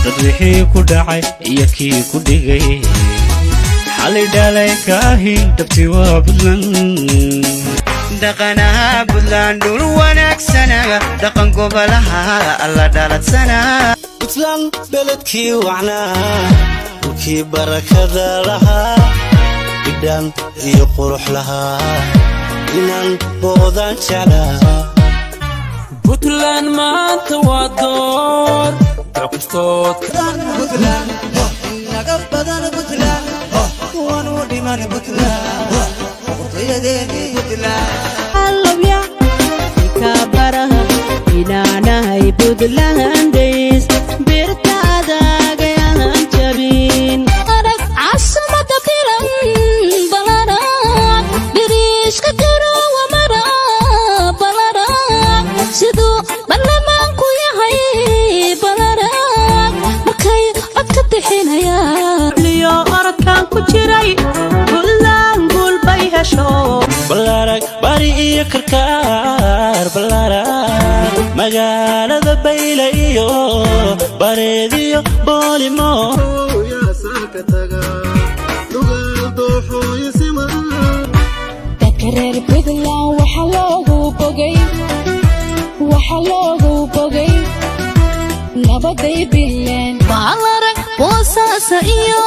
Dad wixii ku dhacay iyo kii ku dhigay, xalay dhalay kaahin, dhabti waa Puntland. Dhaqanaha Buntland dhul wanaagsana, dhaqan gobolaha alla dhaladsana. Puntland beledkii wacnaa, dhulkii barakada lahaa, bidhaan iyo qurux lahaa, inaan boodaan jeclaa. Puntland maanta waa door doqostood. Naga badan Puntland, waanu dhiman Puntland, boqortooyadeedii Puntland. Allowya ikabaraha inaanahay Puntlandays, birta adagayaan jabin. Arag caasimada biran balarag, biriishka Garowa mara balarag, siduu baarlamaanku yahay balarag, markay codka bixinayaan. Liyo orodkan ku jiray, Puntland guul bay hesho. Ballaarag Bari iyo Karkaar, ballaarag magaalada Bayla iyo Bareediyo Boolimo. Lugaal dooxooyo siman. Dadka reer Puntland waxaa loogu bogay, waxaa loogu bogay nabaday bileen. Balarag Boosaasa iyo